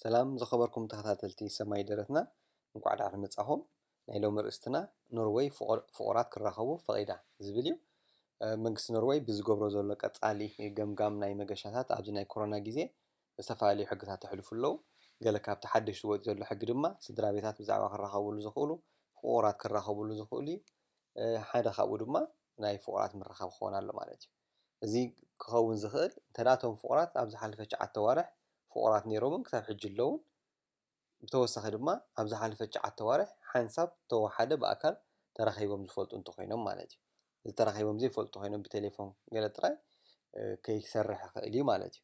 ሰላም ዝኸበርኩም ተኸታተልቲ ሰማይ ደረትና፣ እንኳዕ ደሓን መጻኹም። ናይ ሎሚ ርእስትና ኖርወይ ፍቑር-፣ ፍቑራት ክራኸቡ ፈቒዳ ዝብል እዩ። እ፣ መንግስቲ ኖርወይ ብዝገብሮ ዘሎ ቀጻሊ ገምጋም ናይ መገሻታት ኣብዚ ናይ ኮሮና ግዜ ዝተፈላለዩ ሕግታት ተሕልፉ ኣለዉ። ገለ ካብቲ ሓደሽ ዝወጽእ ዘሎ ሕጊ ድማ ስድራ ቤታት ብዛዕባ ክራኸብሉ ዝኽእሉ፣ ፍቑራት ክራኸብሉ ዝኽእሉ እዩ። እ፣ ሓደ ካብኡ ድማ ናይ ፍቑራት ምርኻብ ክኸውን ኣሎ ማለት እዩ። እዚ ክኸውን ዝኽእል እንተ ደኣ እቶም ፍቑራት ኣብ ዝሓለፈ ትሽዓተ ኣዋርሕ ፍቑራት ነይሮምን ክሳብ ሕጂ ኣለውን፣ ብተወሳኺ ድማ ኣብ ዝሓለፈ ትሽዓተ ኣዋርሕ ሓንሳብ ተወሓደ ብኣካል ተራኺቦም ዝፈልጡ እንተኾይኖም ማለት እዩ። እዚ ተራኺቦም ዘይፈልጡ ኮይኖም ብቴሌፎን ገለ ጥራይ፣ እ፣ ከይሰርሕ ይኽእል እዩ ማለት እዩ።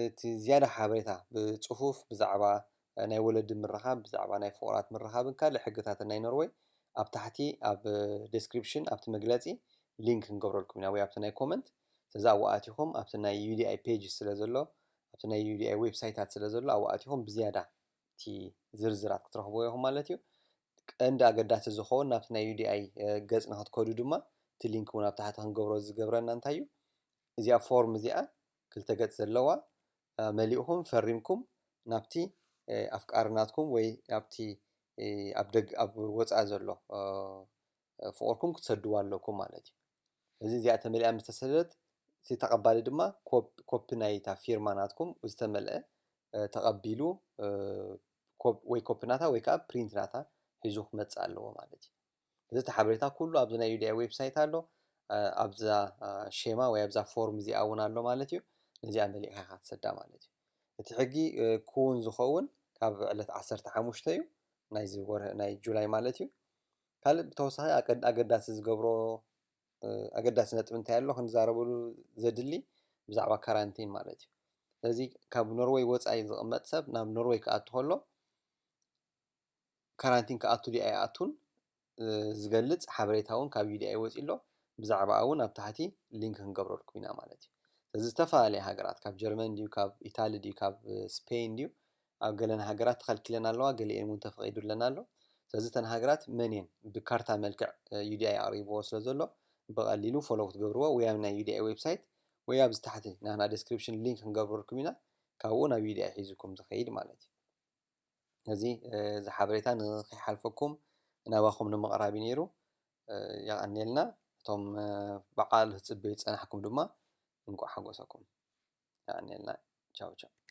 እቲ ዝያዳ ሓበሬታ ብጽፉፍ ብዛዕባ ናይ ወለዲ ምርኻብ፣ ብዛዕባ ናይ ፍቑራት ምርኻብን ካልእ ሕግታትን ናይ ኖርወይ ኣብ ታሕቲ ኣብ ዴስክሪፕሽን ኣብቲ መግለጺ ሊንክ ክንገብረልኩም ኢና ወይ ኣብቲ ናይ ኮመንት። ስለዚ ኣብኡ ኣቲኹም ኣብቲ ናይ ዩ ዲ ኣይ ፔጅ ስለ ዘሎ፣ ኣብቲ ናይ ዩ ዲ ኣይ ዌብሳይታት ስለ ዘሎ ኣብኡ ኣቲኹም ብዝያዳ እቲ ዝርዝራት ክትረኽብዎ ኢኹም ማለት እዩ። ቀንዲ ኣገዳሲ ዝኸውን ናብቲ ናይ ዩ ዲ ኣይ፣ እ፣ ገጽ ንክትከዱ ድማ እቲ ሊንክ እውን ኣብ ታሕቲ ክንገብሮ ዝገብረና እንታይ እዩ? እዚኣ ፎርም እዚኣ ክልተ ገጽ ዘለዋ፣ እ፣ መሊእኹም ፈሪምኩም ናብቲ፣ እ፣ ኣፍቃሪ ናትኩም ወይ ኣብቲ፣ እ፣ ኣብ ደግ-፣ ኣብ ወጻኢ ዘሎ፣ እ፣ ፍቑርኩም ክትሰድዋ ኣለኩም ማለት እዩ። እዚ እዚኣ ተመሊኣ ምስ ተሰደደት እቲ ተቐባሊ ድማ ኮፕ-፣ ኮፒ ናይታ ፊርማ ናትኩም ዝተመልአ፣ እ፣ ተቐቢሉ፣ እ፣ ኮፕ-፣ ወይ ኮፒ ናታ ወይ ከዓ ፕሪንት ናታ ሒዙ ክመጽእ ኣለዎ ማለት እዩ። እዚ እቲ ሓበሬታ ኩሉ ኣብዚ ናይ ዩ ዲ ኣይ ዌብሳይት ኣሎ። እ፣ ኣብዛ፣ እ፣ ሼማ ወይ ኣብዛ ፎርም እዚኣ እውን ኣሎ ማለት እዩ። ነዚኣ መሊእካ ኢኻ ትሰዳ ማለት እዩ። እቲ ሕጊ፣ እ፣ ክውን ዝኸውን ካብ ዕለት ዓሰርተ ሓሙሽተ እዩ፣ ናይዚ ወርሒ ናይ ጁላይ ማለት እዩ። ካልእ ብተወሳኺ ኣቀድ-፣ ኣገዳሲ ዝገብሮ፣ እ፣ ኣገዳሲ ነጥቢ እንታይ ኣሎ ክንዛረበሉ ዘድሊ ብዛዕባ ካራንቲን ማለት እዩ። ስለዚ ካብ ኖርወይ ወጻኢ ዝቕመጥ ሰብ ናብ ኖርወይ ክኣቱ ከሎ ካራንቲን ክኣቱ ድዩ ኣይኣቱን፣ እ፣ ዝገልጽ ሓበሬታ እውን ካብ ዩ ዲ ኣይ ወጺኡ ኣሎ። ብዛዕባኣ እውን ኣብ ታሕቲ ሊንክ ክንገብረልኩም ኢና ማለት እዩ። ስለዚ ዝተፈላለያ ሃገራት ካብ ጀርመን ድዩ፣ ካብ ኢታሊ ድዩ፣ ካብ፣ እ፣ ስፔን ድዩ፣ ኣብ ገለን ሃገራት ተኸልኪለን ኣለዋ፣ ገሊኤን እውን ተፈቒዱለን ኣሎ። ስለዚ እተን ሃገራት መን እየን ብካርታ መልክዕ፣ እ፣ ዩ ዲ ኣይ ኣቕሪብዎ ስለ ዘሎ ብቐሊሉ ፎሎ ክትገብርዎ ወይ ኣብ ናይ ዩ ዲ ኣይ ዌብሳይት ወይ ኣብዚ ታሕቲ ናህና ዴስክሪፕሽን ሊንክ ክንገብረልኩም ኢና፣ ካብኡ ናብ ዩ ዲ ኣይ ሒዙኩም ዝኸይድ ማለት እዩ። እዚ፣ እ፣ እዚ ሓበሬታ ንኸይሓልፈኩም ናባኹም ንምቕራብ እዩ ነይሩ። እ፣ የቐንየልና። እቶም፣ እ፣ ብዓል ክትጽበዩ ዝጸናሕኩም ድማ እንቋዕ ሓጎሰኩም። የቐንየልና። ቻው ቻው።